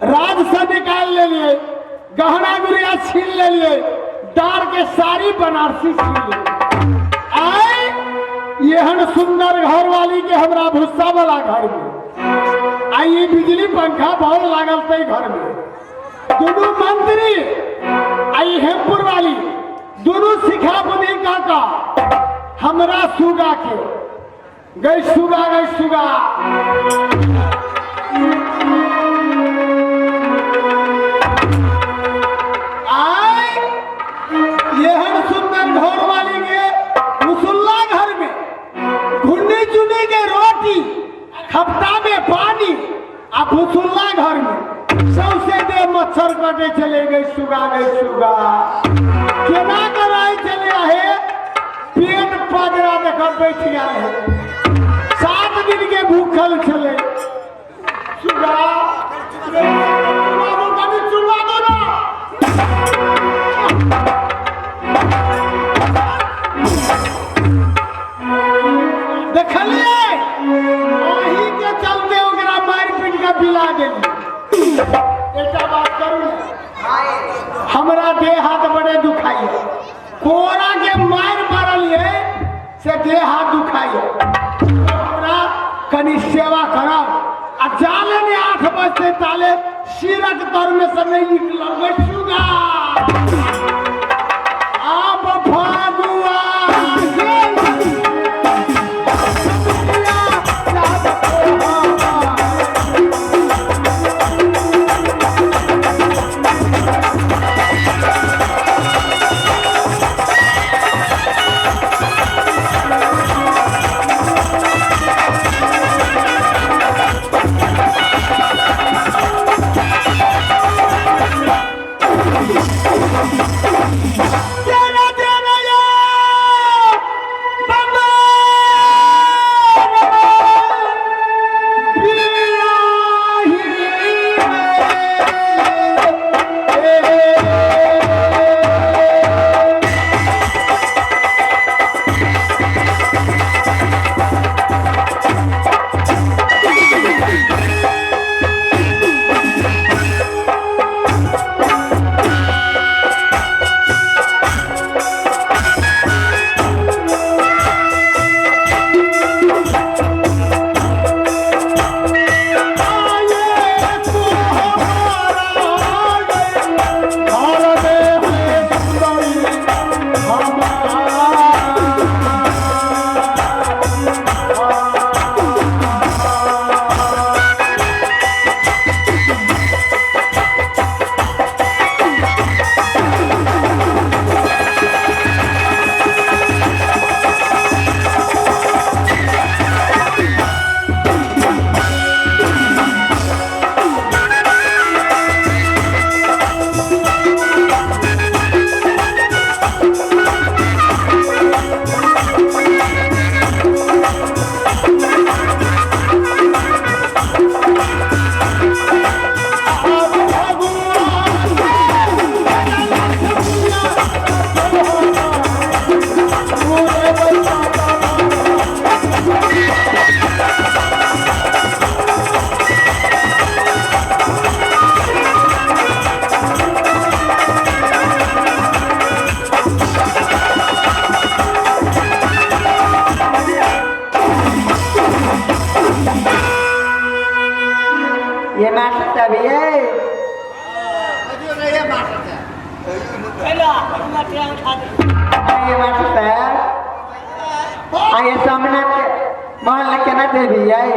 राज से निकाल लेलिए, गहना गुड़िया छीन लेलिए, डार के साड़ी बनारसी छीन लेलिए। आय एहन सुंदर घर वाली के हमरा भुस्सा वाला घर में आई बिजली पंखा बहुत लागल ते घर में। दोनों मंत्री आई हेमपुर वाली दोनों सिखा बुद्धि काका हमरा सुगा के गई सुगा गई सुगा। आय एहन सुंदर घर वाली के मुसल्ला घर में घुन्नी चुनी के रोटी, खपटा में पानी आ भुसुल्ला घर में सौसे दे मच्छर कटे चले गई सुगा गई सुगा। केना कराई चले आहे पेट पजरा देख बैठ गया है, 7 दिन के भूखल चले सुगा। चुना दो ना। देखलिए ओही के चलते ओकरा मारि पीट के बिला देलिए। एकटा बात करू, हमरा देह हाथ बड़े दुखाइए, कोरा के मारि मारलिए से देह हाथ दुखाइए, हमरा कनि सेवा करब। आ जाले ने 8 बजते ताले सिरक तर में से नहीं निकलल सुगा। आब फागुआ ये मास्टर साहब ये ये मास्टर साहब आइए सामने मोहल्ला के ना देवी आई।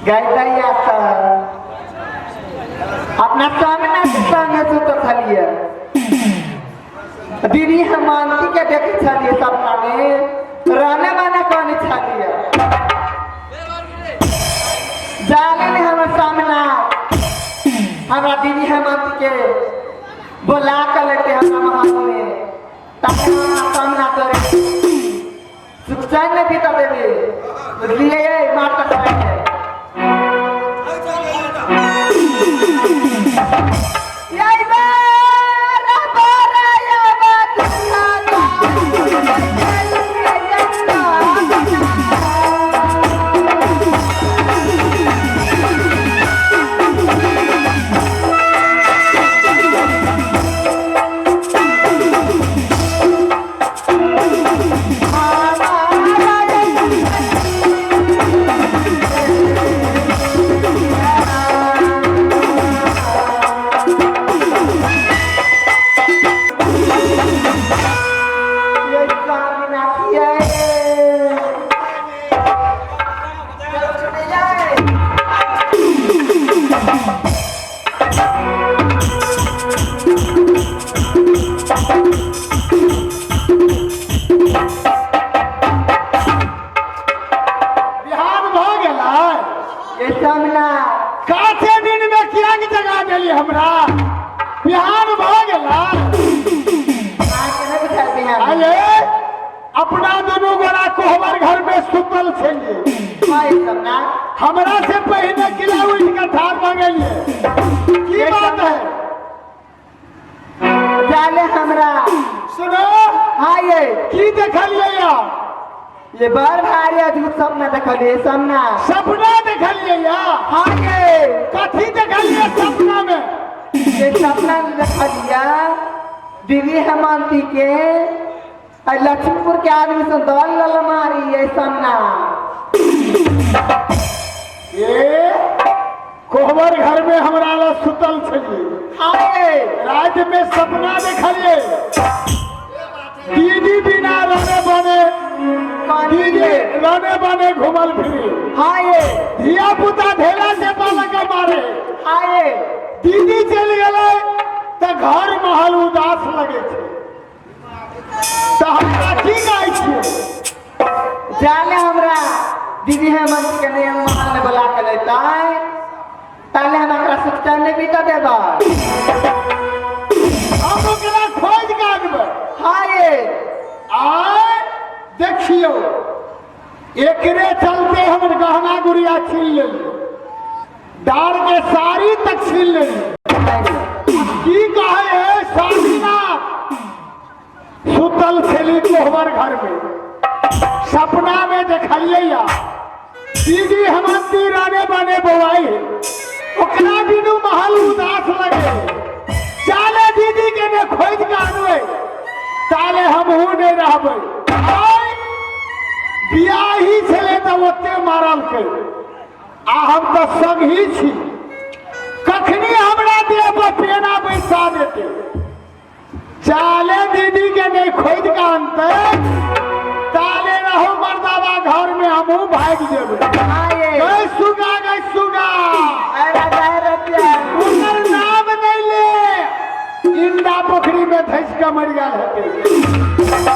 गई दैया सर अपना सामने से संगे सुत छलिए। दीदी हेमंती के देखे छलिए सपना में, रहने माने कौन छलिए जाले ने हमर सामना हमरा दीदी हेमंती के बोला के लेते हमरा महल में, ताकि हमरा सामना करे सुख चैन नहीं बीता देवी, बुझलिए? ये मारता है यही बारा बारा या बात। ये स्वामीनाथ ये चलो छुटे जाए। बिहान भऽ गेलै। ये स्वामीनाथ, काचे दिन में किया के जगा देली हमरा? बिहान भऽ गेलै। अहाँके नहि बुझायल बिहान? अरे, अपना दुनू गोरा कोहबर घर में सुतल छलिए। हाँ ये स्वामीनाथ। हमरा से पहिने किला उठ के ठाढ़ भऽ गेलिए, की बात है? जाले हमरा सुनो। हाँ ये। की देखलिए या? ये बड़ भारी अद्भुत सपना देखलिए सपना। सपना देखलिए या? हाँ ये। कथी देखलिए सपना में? ये सपना देखलिए दीदी हेमंती के आ लक्ष्मीपुर के आदमी से दल लल मारी ये सपना। ए कोहबर घर में हमरा ला सुतल छलिए। हाँ ये। रात में सपना देखलिए दीदी बिना रने बने दीदी रने बने घुमल फिरी। हाँ ये। धिया पुता ढेला से पालक मारे। हाँ ये। दीदी चलि गेलै तऽ घर महल उदास लगे छै, तऽ हमरा की कहै छियै? जाले हमरा दीदी हेमंत के नियम महल में बुला के लेते ताले हम एकरा सुख चैन नहीं बीता देबा। हम ओकरा खोजि कऽ आनबै। हाँ ये। आय देखियौ, एकरे चलते हमर गहना गुड़िया छीन लेलियै, डार के साड़ी तक छीन लेलियै। की कहे है स्वामीनाथ, सुतल छली कोहबर घर में, सपना में देखलियै या दीदी हेमंती राने बने बौआई है, ओकरा बिनु महल उदास लगे। चाले दीदी के ने खोज के आनबै ताले हमहू नहीं रहबै। आय बियाही छलै तऽ ओते मारलकै आ हम तऽ संग ही छी, कखनी हमरा देह पर पेना बैसा देते। चाले दीदी के नहीं खोज के आनते ताले रहो मर्दाबा घर में, हमहू भागि जेबै। हाँ ये। गई सुगा, गई सुगा। अरे रतिया। ओकर नाम नहीं ले, इंडा पोखरी में धस के मर गेल हेतै,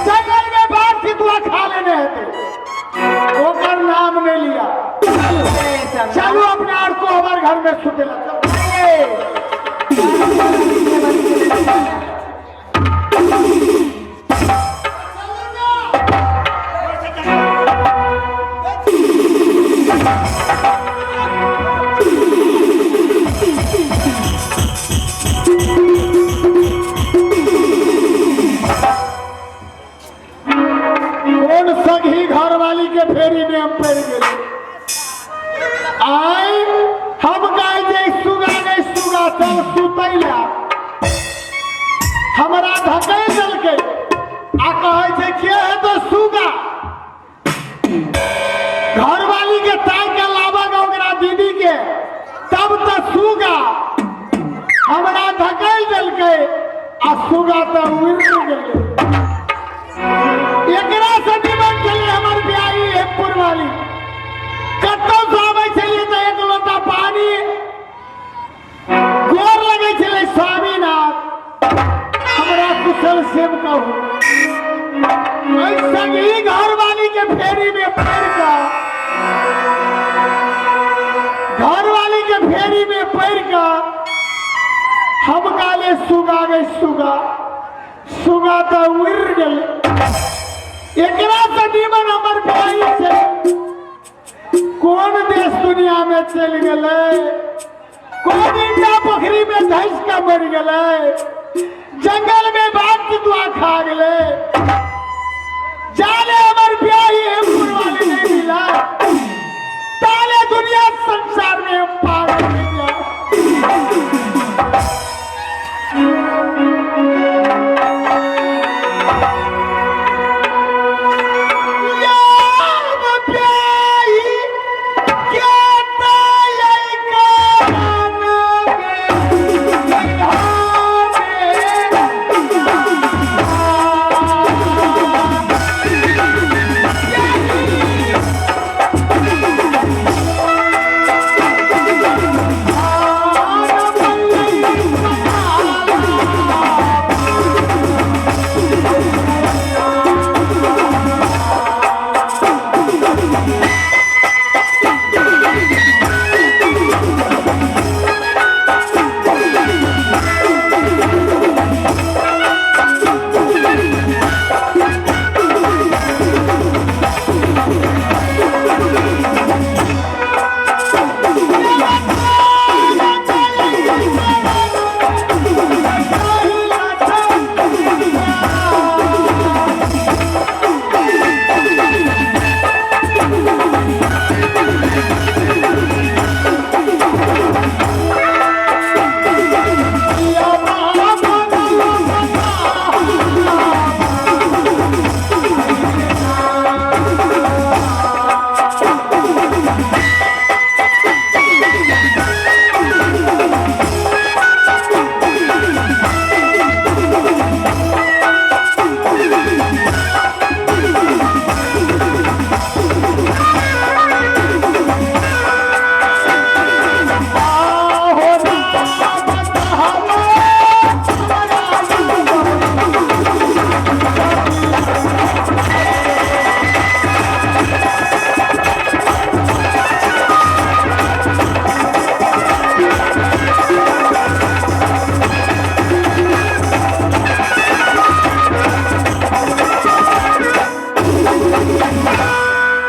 जंगल में बाघ चितुआ खा लेने हेतै, ओकर नाम नहीं लिया। चलू अपना आर कोहबर घर में सुते ला चलू। कौन संगी घरवाली के फेरी में हम पड़ गेली? आय हम गाय जे सुगा गई सुगा, चल सुतैला, हमरा धकै देलकै आ कहै छै के है तो सुगा। घरवाली के ताक के लाबक ओकरा दीदी के तब तऽ सुगा। हमरा धकेल देलकै आ सुगा तऽ उड़ि गेलै। एकरा से निमन छलियै हमर बियाही हेमपुर वाली, कतौ से आबै छलियै तऽ एक कहू। संगी घर वाली के फेरी में पड़ का, घर वाली के फेरी में पड़ का हम काले सुगा गए, सुगा सुगा तो उड़ गए। एकरा से निमन हमर भाई छै, कौन देश दुनिया में चल गए, कौन इंडा पोखरी में धंस के मर गए, जंगल में बाघ चितुआ खा गए। जाले हमर ब्याही हेमपुर वाले नहीं मिला, ताले दुनिया संसार में हम पागल हो गया।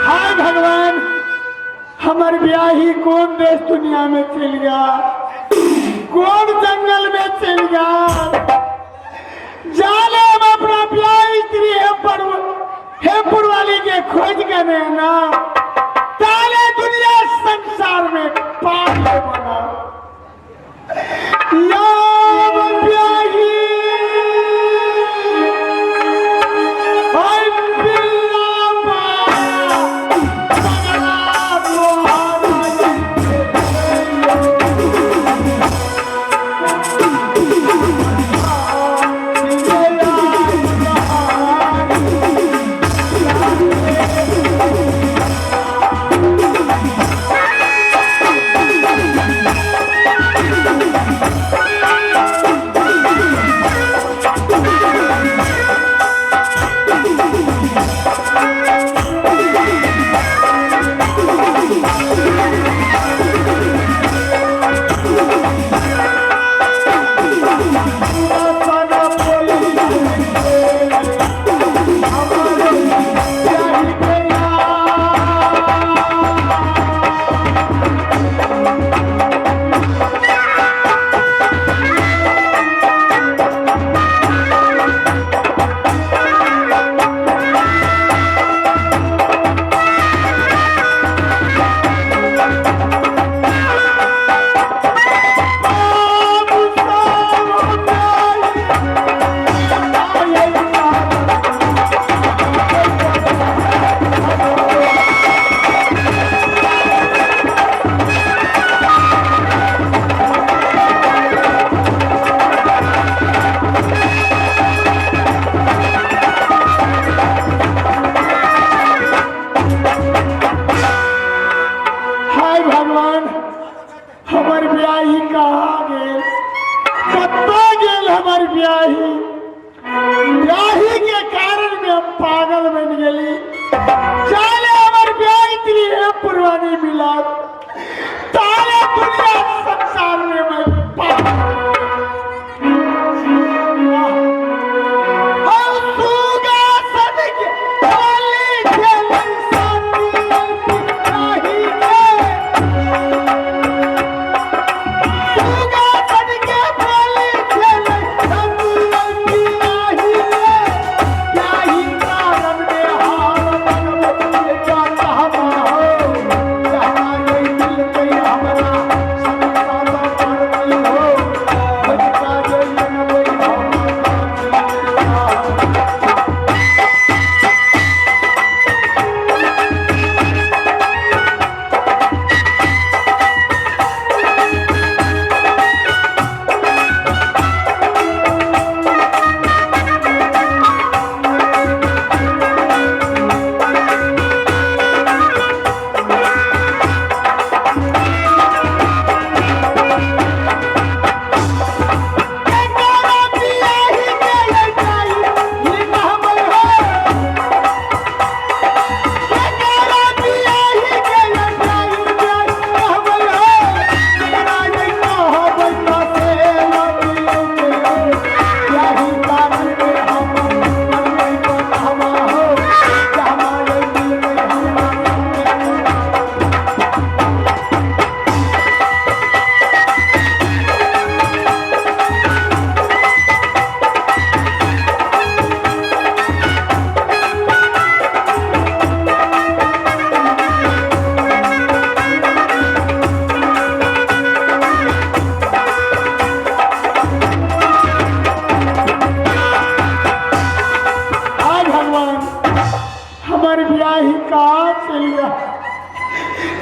हाय भगवान, हमर ब्याही कौन देश दुनिया में चल गया, कौन जंगल में चल गया। जाले हम अपना ब्याही स्त्री हेमपुर वाली के खोज के ने ना, ताले दुनिया संसार में पागल बना। या ब्याही हाय भगवान, हमर ब्याही कहाँ गेल, कतऽ गेल हमर ब्याही। ब्याही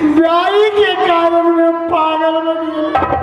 ब्याही के कारण में हम पागल बन गेलियै।